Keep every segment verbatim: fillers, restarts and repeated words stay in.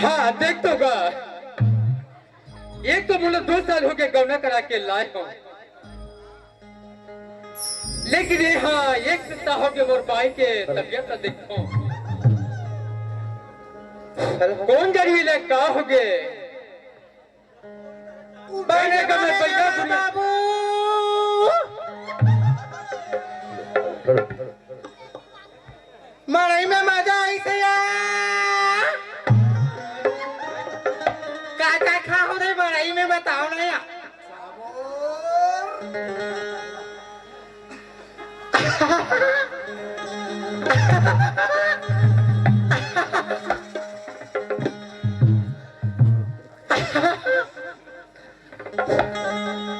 हाँ, देख तो गा, एक तो मोला दो साल होगे गौना करा के लाए हों, लेकिन ये हाँ, एक सप्ताह होगे मोर बाई के तबीयत ला देखो। कोन जनी ले का होगे? बने का मैं पैसा दुनिया बाबू। मड़ई में मजा आइस हे यार। का का खा हो रे मड़ई में, बताओ ना यार।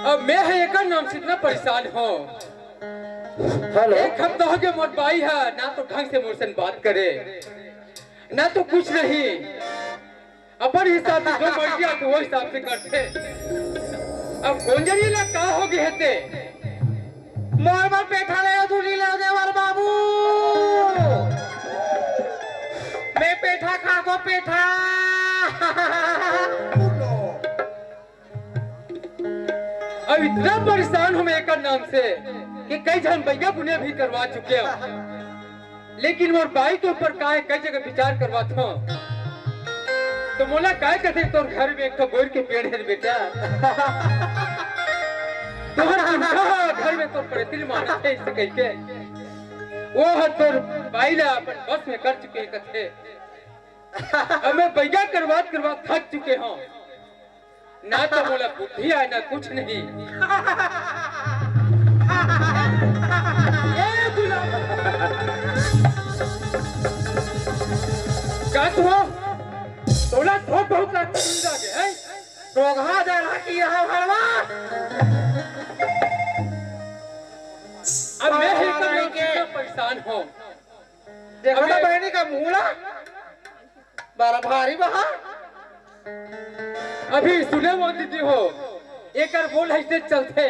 अब मैं ह एकर नाम से इतना परेशान हों। हेलो। एक हफ्ता होगे मोर बाई ह ना तो ढंग से मोर से बात करे, ना तो कुछ नहीं। अपन हिसाब से जो मर्जी आथे वो हिसाब से करथे। अब कोन जनी ला का होगे हे ते? मोर बर पेठा ले अउ धुनी ले देवर बाबू। मैं पेठा खाथों, पेठा। अब इतना परेशान हों मैं एकर नाम से कि कई झन बइगा गुनिया भी करवा चुके हों, लेकिन मोर बाई के ऊपर का हे, कई जगह विचार करवाथों, तो मोला काय कथे, "तोर घर में एक ठो बोर के पेड़ हे बेटा, तोर पुरखा घर में तोर पड़ेतिल मानत हे," अइसे कहिके वो ह तोर बाई ला अपन बस में कर चुके हे कथे। अब मैं बइगा करवात करवात थक चुके हों। ना तो मोला बुद्धि आय, ना कुछ नहीं। ए गुलाम! का तू हो? तोला थोक बहुत लागथे, नींद आ गे, हैं? टोघा जा रहा कि यहाँ भरवा? अब मैं ही कम के परेशान हों। देखो ना अबे बहनी का मुंह ला। बड़ा भारी बहा। अभी सुने वो दीदी हो, एकर बोल ऐसे चलथे,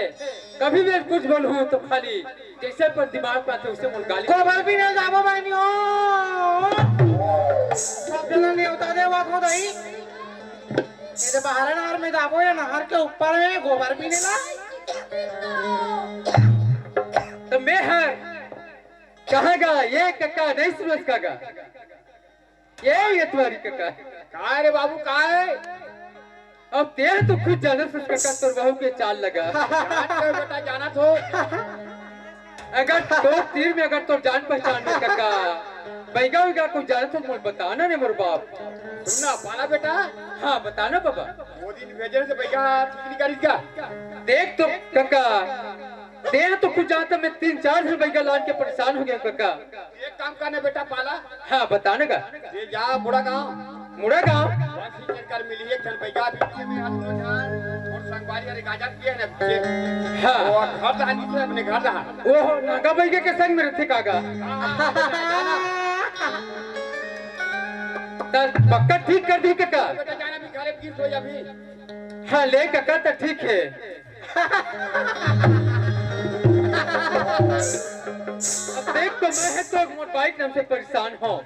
कभी भी कुछ बोलहूँ तो खाली जैसे पर दिमाग पे आथे उसे मोर गाली। गोबर भी नहीं जाबो बहनी हो। सब जना नेवता देवा को दई। ये तो बाहर नहर में जाबो या नहर के ऊपर में गोबर भी नहीं ला। तो मैं हर कहाँ गा? ये कका नहीं सुनस का गा? ये, ये तुम्हारी कका। काय रे बाबू, काय? अब तें तो खुद जानत हस कका, तोर बहू के चाल लगा। जानत हो बेटा, जानत हो। अगर तोर तीर में अगर तोर जान पहचान में कका, बइगा उइगा कुछ जानत हो, मोला बताना ने मोर बाप। सुन ना, पाला बेटा। हाँ, बताना बाबा। वो दिन भेजे से बइगा ठीक नहीं करिस का? देख तो कका, तें तो खुद जानत हस, मैं तीन चार झन बइगा लान के परेशान हो गेंव कका। एक काम करना बेटा पाला। हाँ, बताना का। ये जा मुड़ा गांव। मुड़ा गांव? बस ही चलकर मिली एक झन बइगा भी के में हम दो झन और संगवारी अरे गाजर किए ना पीछे। हाँ। वो घर रहा नहीं अपने घर रहा। ओहो, नागा बइगा के संग में रथे कागा। हाँ, हाँ, हाँ, हाँ। त पक्का ठीक कर दी कका। बेटा जाना भी घरे फिर सो जा भी। हाँ, ले कका त ठीक हे। अब देख तो मैं ह तो मोर बाइक नाम से परेशान हों।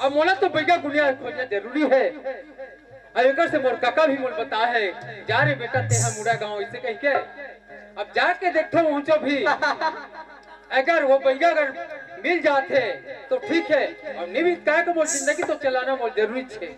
अब मोला तो बइगा गुनिया खोजना जरूरी हे। अब एकर से मोर कका भी मोला बताए हे, "जा रे बेटा, तेहा मुड़ा गांव," अइसे कहिके। अब जाके देखथों उहूं भी, अगर वो बइगा अगर मिल जाथे तो ठीक हे, अउ नहीं मिलत काय को मोर जिंदगी तो चलाना मोर जरूरी हे।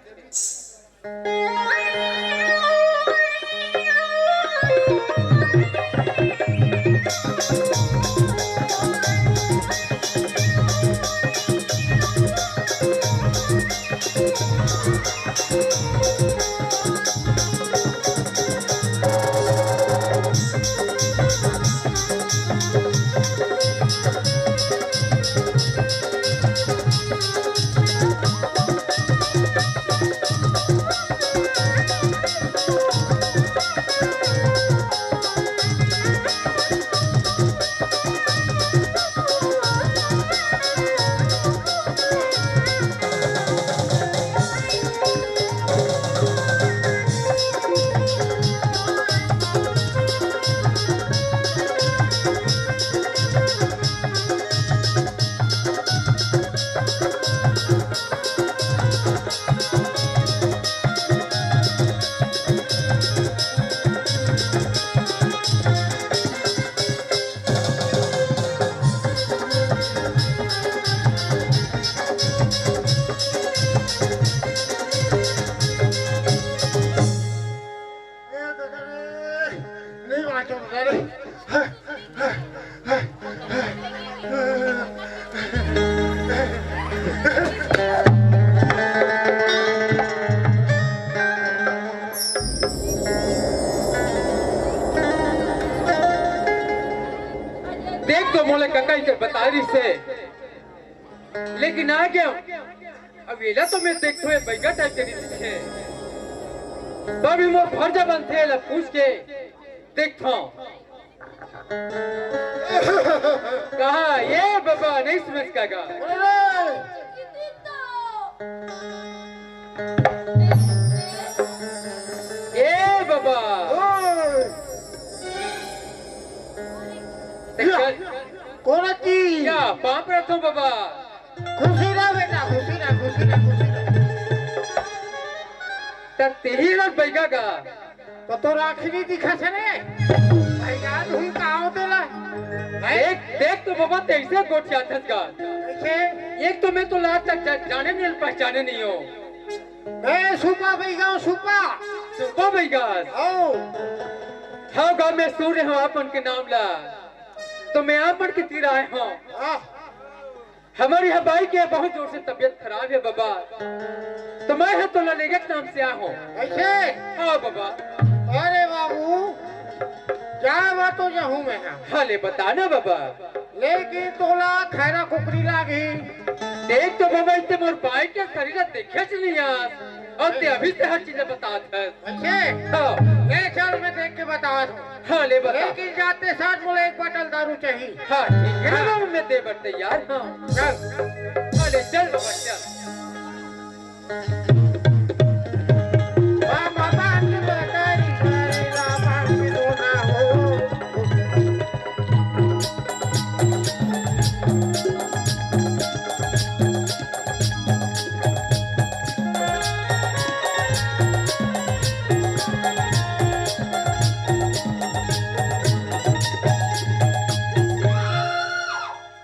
आ रहिसे, लेकिन आ गेंव। अब एला तो मैं देखथों, ये बइगा टाइप के नइ दिखे। तभी मोर फर्ज बनथे, एला पूछ के देखथों। कहाँ ये बबा, नइ समझ का गा? ए बबा। ओए। ते या, कर कोन की? या, पाँव परथों बबा। खुशी रह बेटा, खुशी रह, खुशी रह, खुशी रह। त तेही रह बइगा गा। त तोर आँखी नइ दिखत हे रे। बइगा धुन का होथे ला? देख, देख तो बबा, तइसे गोठियाथस गा। कइसे? एक तो मैं तोला आज तक जा-, जाने नइ, पहचाने नइ हों। मैं सुपा बइगा हूँ, सुपा। सुपा बइगा? हव। हव गा, मैं सुने हँव आप मन के नाम ला, तो मैं आप मन के तीर आए हँव। हाँ। हमर इहाँ बाई के बहुत जोर से तबीयत खराब हे बबा, तो मैं ह तोला लेगे के नाम से आए हँव। अइसे? हाँ बबा। अरे बाबू, जाए बर तो जाहूँ मैं ह। हाँ ले बता ना बबा। लेकिन तोला खैरा कुकरी लागही। देख तो बबा, इते मोर बाई के शरीर ला देखेच नइ हस, अउ ते अभी से हर चीज बतात हस। अइसे? हाँ। ले चल, मैं देख के बतात हँव। हाँ, ले बता। लेकिन जाते साथ मोला एक बाटल दारू चाही। हाँ, ठीक हे ना बबा, मैं दे बर तैयार हँव। चल। हाँ, ले चल बबा, चल। बाबा बात बताई, करेला बात रोना हो।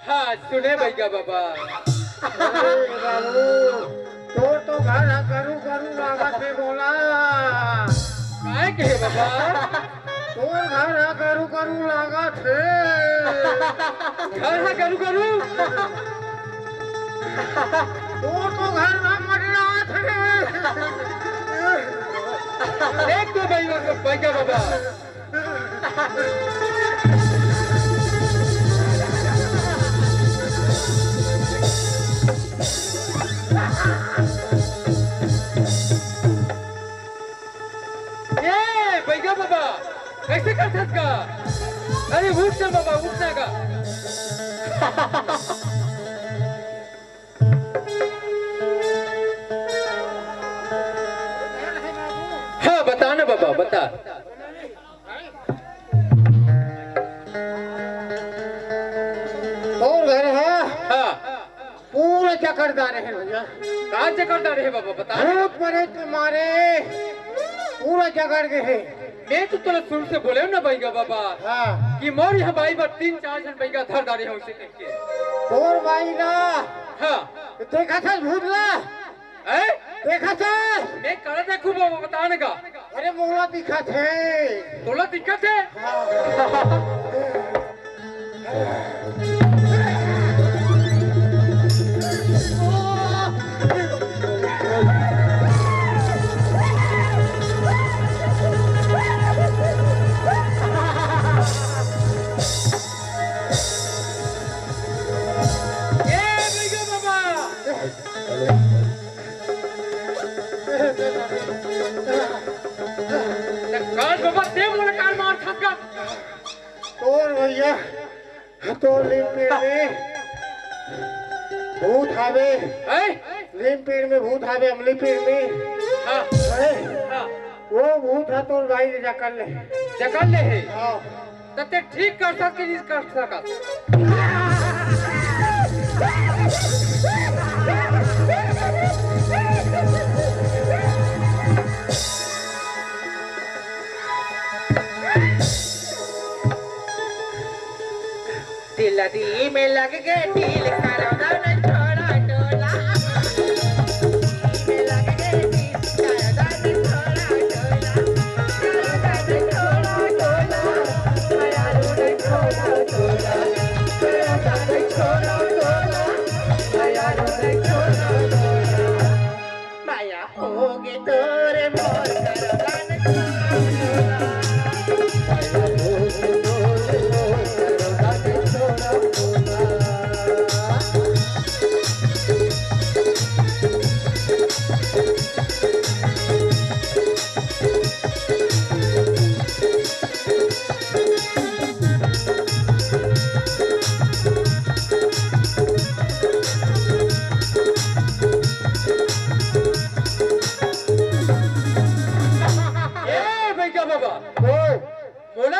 हाँ, सुने बइगा बबा। अरे बाबू, तोर तो घर ह गरू गरू लागत हे मोला। काय कहे बबा? तोर घर ह गरू गरू लागत हे। घर ह गरू गरू? तोर तो घर ह मडरात हे। देख तो बइगा, बइगा बबा। ए, बइगा बबा, कइसे करथस गा? अरे उठ ना बबा, उठ ना गा। हाँ, बता ना बबा, बता। तोर घर ह हाँ। पूरा जकड़ डारे हे भइया। का जकड़ डारे हे बबा, बता। भूत प्रेत के मारे पूरा जकड़ गे हे। मैं तो तोला शुरू से बोले हँव ना बइगा बबा, हाँ। कि मोर इहाँ बाई बर तीन चार झन बइगा धर डारे हे उसे कहिके। तोर बाई ला? हाँ। देखत हस भूत ला? हैं? देखत हस? मैं करा देखूँ बबा, बता ना गा। अरे मोला दिखत हे। तोला दिखत हे? हाँ। ए, बइगा बबा। त काल बबा ते मोला काल मारथस गा। तोर भइया, तोर लीम पेड़ में भूत हावे। हैं? लीम पेड़ में भूत हावे, अमली पेड़ में। हाँ। हैं? हाँ। वो भूत ह तोर बाई ले जकड़ ले। जकड़ ले हे? हाँ। त ते ठीक कर सकस कि नइ कर सकस? दिल दिल में लग गए दिल करदन छोड़ा टोला।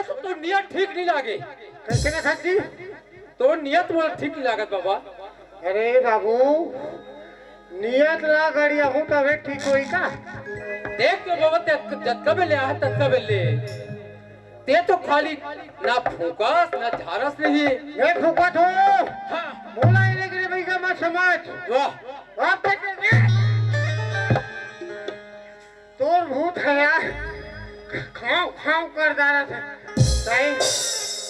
तो नियत ठीक नहीं लागे। कैसे ना खाती? तो नियत मोला ठीक नहीं लागत बाबा। अरे बाबू, नियत ला गड़िया हूँ तबे ठीक होई का? देख तो बाबा, ते जतका बेले आए, ततका बेले। ते तो खाली ना फूकस, ना झारस नहीं। मैं फूकत हूँ। हाँ। मोला ये लेके भैया मत समझ। वाह। आप तक तोर भूत हे यार, खांव खांव कर डारत हे। सही,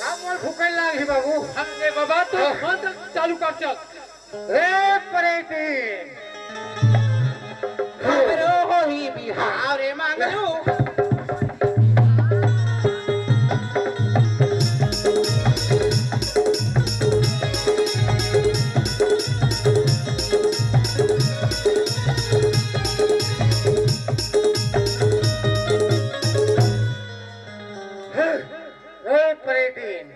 अब मोर फुकल लागही बाबू। अरे बाबा, तो हाँ। फोन तो चालू कर चल। ए प्रेती। हमरो होही बिहाव रे मंगलू। ए, प्रेतीन।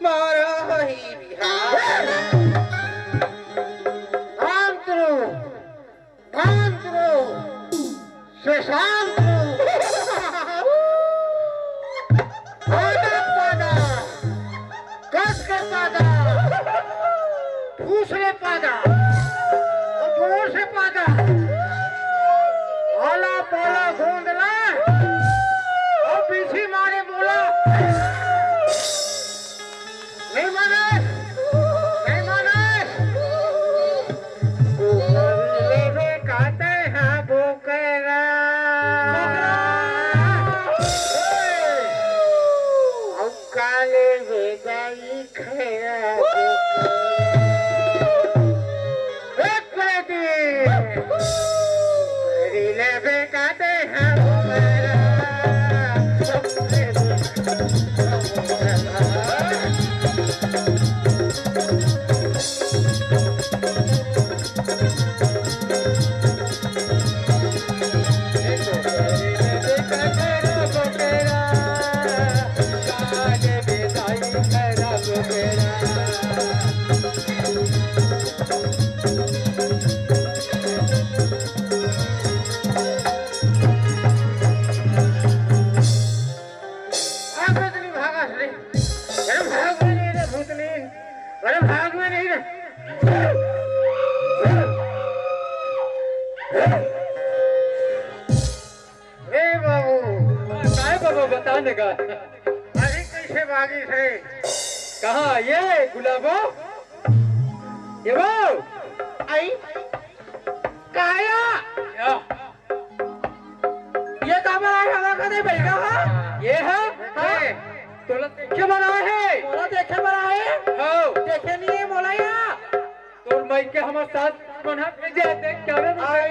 मारा ही बिहार। शांत रहो, शांत रहो, से शांत रहो। पादा, पादा, कस के पादा, फूस ले पादा, और जोर से पादा, आला पाला गोंद ला, और पीछे मारे बोला, नहीं माने, नहीं माने। बोकरी लेबे काते हाँ बोकरा। बोकरा। ए, अब का लेबे दाई खैरा बोकरा। एक बेटी। बोकरी लेबे काते हाँ बोकरा। भागत नहीं, भागत नहीं। अरे भाग में नहीं रे भूतनी। अरे भाग में नहीं रे। ए बाबू। काय बाबा, बता ने का? अरे कैसे भागी थे? कहाँ ये गुलाबो? ये वो? आई? काया? क्या? ये का बनाए हवा का दे बैठा है? ये है? हाँ। ये? तोला देखे बनाए है? मोला देखे बनाए? हाँ। देखे नहीं है मोला या? तोर माई के हमर साथ मन ह भेजे हे, देख क्या रे? आई।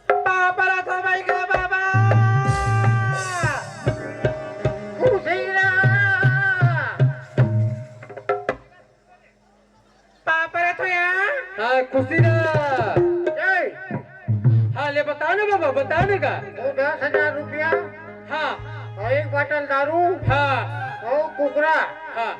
पापा ला तो माई का बाबा। खुशी ना। पापा रे तो यहाँ। हाँ, खुशी ना। ए! हाँ, ले बता ना बाबा, बता ना का। वो दस हजार रुपया। हाँ। और एक बाटल दारू। हाँ। और कुकरा। हाँ।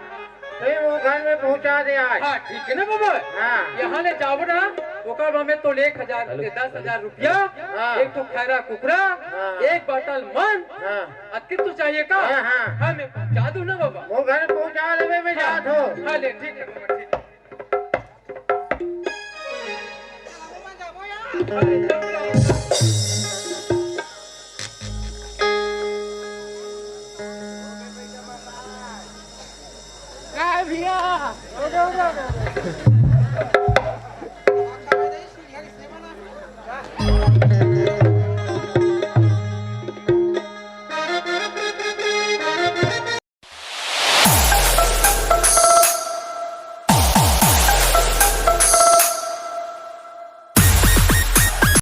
फिर वो घर में पहुँचा दे आज। हाँ, ठीक है ना बाबा। हाँ। यहाँ ले जाबो ना, ओकर बाद में तो ले एक हजार, दस हजार रुपया, हाँ। एक ठो खैरा कुकरा, हाँ। एक बाटल मन, हाँ। अतके तो चाहिए का? हाँ, हाँ। हाँ, मैं जादू ना बाबा। वो घर पहुंचा देवे, मैं हाँ, जात हो। हाँ, ले, ठीक है बाबा, ठीक है।